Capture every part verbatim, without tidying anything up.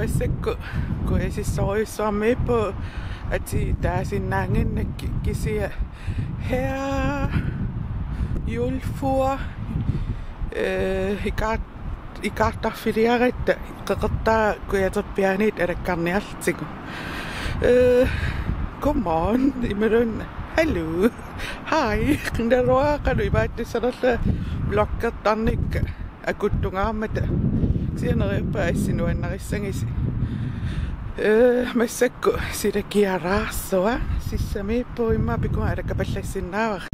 Massakkut kujasissorujussuarmiippugut atii taasinnaannginnakkit, kisianni her julfur, øh, ikaat-, ikaartarfiliaratta qeqertaa kujaterpiaaniit alakkarniartigu. Øh, godmorgen, imaluunniit hallo, hej, qinnaruaqalu imaattussanerlunga vloggertarnikka akuttungaarmata. Sianerippa assi nuannarissagisi. Øh, massakkut silakiaraarsuaq, sissamiippugut, immaqa pikunga alakkapallassinnaavara.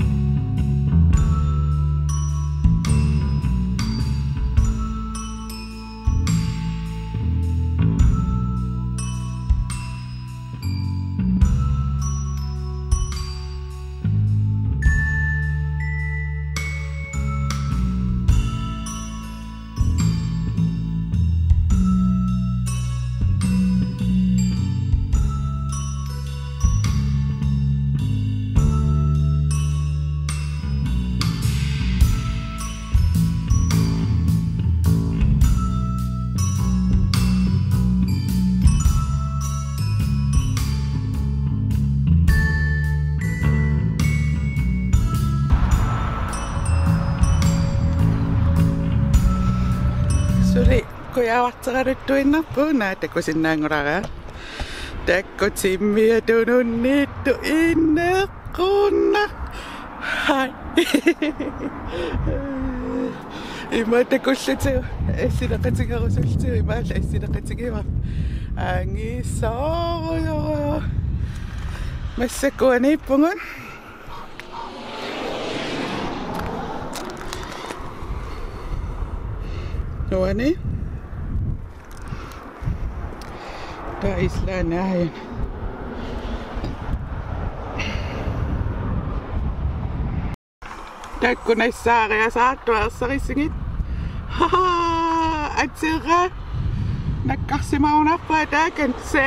Suli kujavarteraluttuinnarpugut, naa takusinnaanngorara. Takkutimmia tununniittoq inneqqunna. Hej. Ima takullugu assileqatigerusullugu, imaallaat assileqatigivarput. Angisoorujorujoq. Massakkut uaniippugut. Uani. Taava Island aajuna. Taakku nassaariasaartut ersarissigit. Haha, atera. Nakkarsimagunarpaa taakku. Se.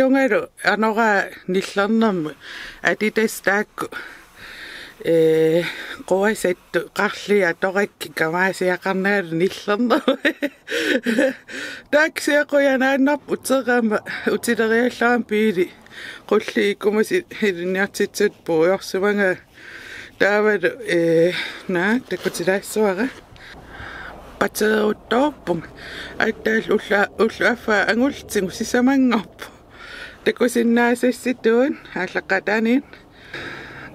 Ilungalu anoraa nillernermut Adidas taakku. Ee, quasattut qarliat atorakkit kamaasiaqarnagalu nillernermut. Taakku kisianni qujanaannarput, uterama utileriallarama biili qulliikkumasut ilinniartitsisut puigorsimagaat. Taavalu, ee, naa, takutilaassuara. Pateeruttoorpunga. Aatsaat ullut, ullut affaa angullugu sisamanngorpoq. Takusinnaasassitut aallaqqaataaniit.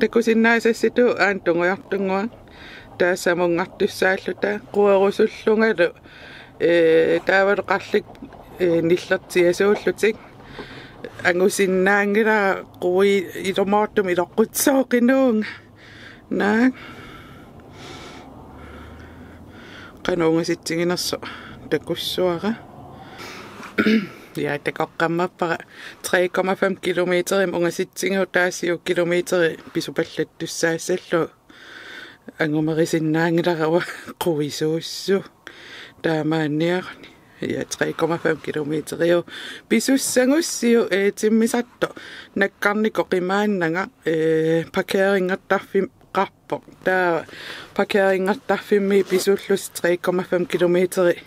Takusinnaasassitut aana tungujortunnguaq. Taava samunngartussaalluta querusullungalu. Ee, taavalu qarlikkut, ee, nillertiasuullutik. Angusinnaanngilara, quit ilumoortumik iloqqutsooqinnuunga. Naak. Qanoq ungasitsiginersoq takussuara. Ja, takoqqammerpara tre komma fem kilometerimik ungasitsigisoq, taava siu kilometeri pisupallattussaassallugu. Angumerisinnaanngilara uanga quisuussuaq. Taamaanniaruni. Ja, tre komma fem kilometeriuvoq. Pisussagussiuk, ee, timmisartoq nakkarnikoq qimaannanga, ee, parkeringertarfimmi qarpoq. Taava parkeringertarfimmi pisullusi tre komma fem kilometeri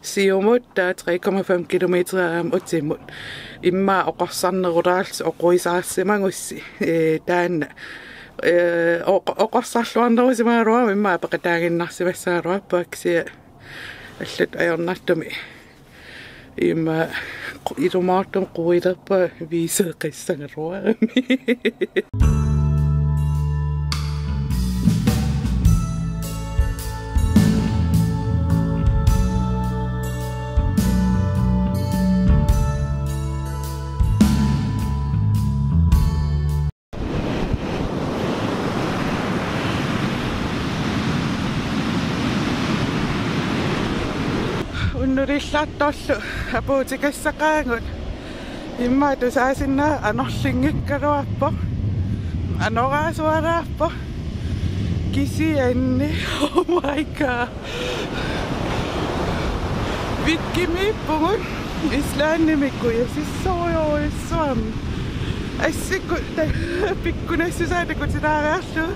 siumut, taava tre komma fem kilometeri aamma utimut. Immaqa oqorsarnerulaarlusi oquisaarsimagussi, ee, taanna. Ee, oq-, oqorsarluarnerusimagaluarama immaqa peqataaginnarsimassagaluarpunga, kisianni allatut ajornartumik. Ima qu-, ilumoortumik quilerpunga viiseeqqissagaluarami. Nulillaartorlu apuutikassaqaagut. Immaqa tusaasinnaavoq anorlinngikkaluarpoq. Anoraasuaraarpoq. Kisianni. Oh my god. Vikimiippugut Islandimiikkut ja sissorujussuarmik. Assikkut ta-, pikkunassusaa takutilaariarlugu.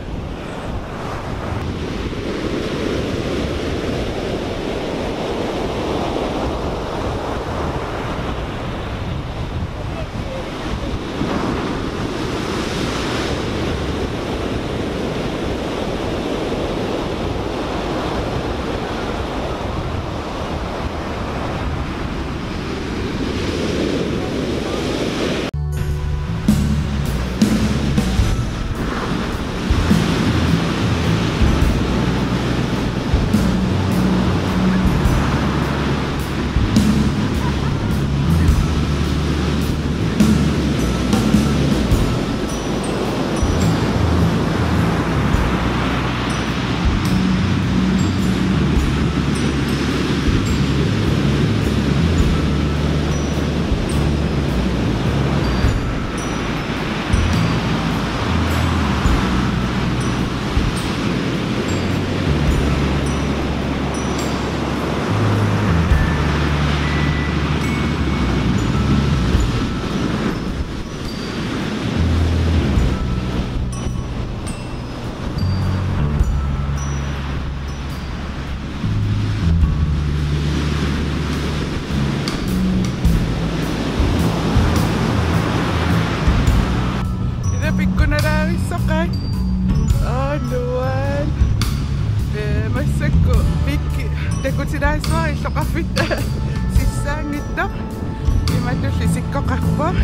Ila pikkunalaavissoqaaq. Aa, nuan. Ee, massakkut pikki takutilaassuara illoqarfitta sissaanngitsoq. Imatulli isikkoqarpoq.